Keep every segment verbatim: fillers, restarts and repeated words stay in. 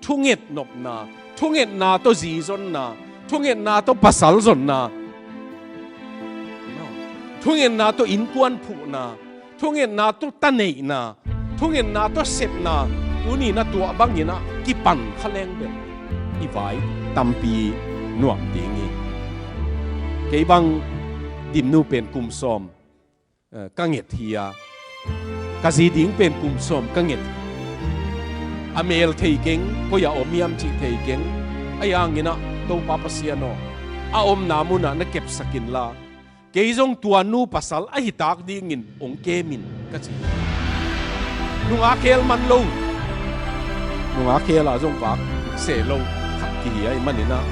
thunget nopna, thungetna tawh zi zonna, thungetna tawh pasal zonna, thungetna tawh innkuan phuhna, thungetna tawh ta neihna, thungetna tawh sepna, tuni-in ah tua bangin ah kipan kha leng bel i vai tampi nuam ding hi. Kei bang Dimnu pen kum sawm, eh, ka nget hi a, ka zi ding pen kum sawm ka nget hi. A mel thei keng, koi-ah om hiam cih thei keng. Ahi hangin ah Topa Pasian aw, a omna munah na kepsak inla, kei zong tua nu pasal ahi tak dingin hong kem in, ka ci. Nungak khel man lo, nungak khel ah zong vak seh lo khat kihi ahih manin ah,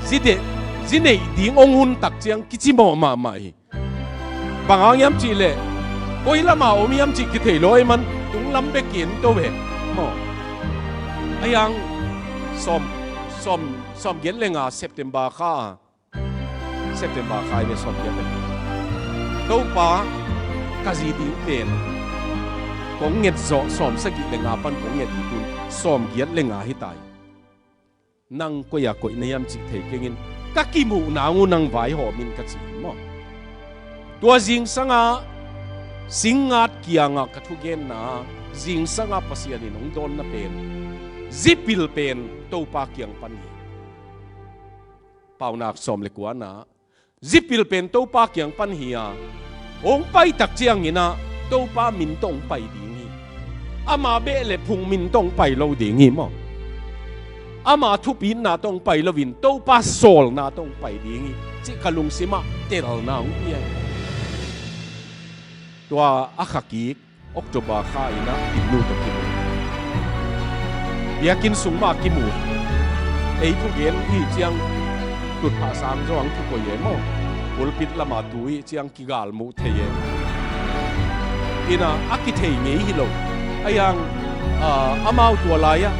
zi deh, zi neih ding hong hun tak ciang kicimawh mahmah hi. Bang hang hiam cih leh, koi lamah om hiam cih kithei lo ahih man, tung lam bek in to ve maw. Ahi hang sawm, sawm, sawm giat le nga September kha a, September kha hi ve, sawm giat le nga. Topa, ka zi ding pen kong nget zawh sawm sagih le nga pan kong nget hi, tun sawm giat le nga hi ta hi. Nang koi-ah koih na hiam cih thei keng in, ka kimuhna hong uh nang vaihawm in, ka ci hi maw. Tua zingsang ah Singngat kiangah ka thugenna, zingsang ah Pasian in hong dawnna pen, zipil pen Topa kiang pan hi. Paunak sawm le kuana, zipil pen Topa kiang pan hi a, hong pai tak ciangin ah Topa min tawh hong pai ding hi. Ama beh le phung min tawh hong pai lo ding hi maw. Ama thupitna tawh hong pai loin Topa sawlna tawh hong pai ding hi, cih ka lungsim ah telna hong pia hi. Tua a kha kik October kha in ah Dimnu tawh kimu. Biakinn sung mah kimu. Ei thugen i hih ciang tutphah sang zaw hong kikoih e maw. Pulpit lamah tu i hih ciang kigalmuh thei e. In ah a kithei ngei hi lo. Ahi hang, ah, amau tua lai-ah,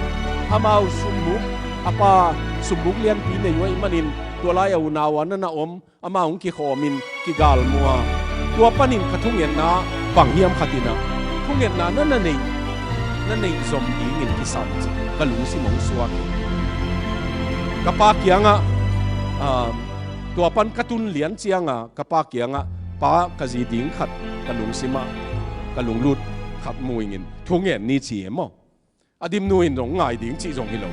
amau sumbuk, a pa sumbuk lianpi nei uh ahih manin tua lai-ah unau a na na om, amah hong kikhawmin kigalmuh a, tua panin ka thungetna bang hiam khat in ah, thungetna na na neih, na neih zom dingin kisam ci, ka lungsim hong suak hi. Ka pa kiangah, ah, tua pan ka tun lian ciangah ka pa kiangah, "Pa, ka zi ding khat ka lungsim ah, ka lunglut khat mu ing in, thungen ni," ci hi maw. A Dimnu in zong ngai ding cih zong hi lo.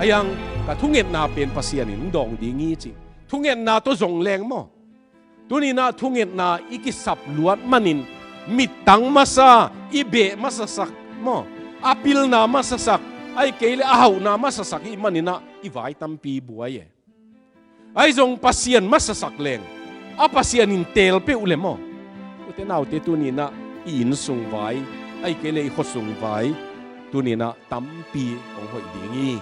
Ahi hang ka thungetna pen Pasian in hong dawng ding hi cih, thungetna tawh zong leng maw. Tuni-in ah thungetna i kisap luat manin mittang masa i beh masasak maw, a pilna masasak, ahih kei leh a hauhna masasak i hih manin ah i vai tampi buai e. Ahi zong Pasian masasak leng, a Pasian in teel peuh le maw. Ute naute, tuni-in ah i innsung vai, ahih kei leh i khuasung vai, tuni-in ah tampi hong hoih ding hi.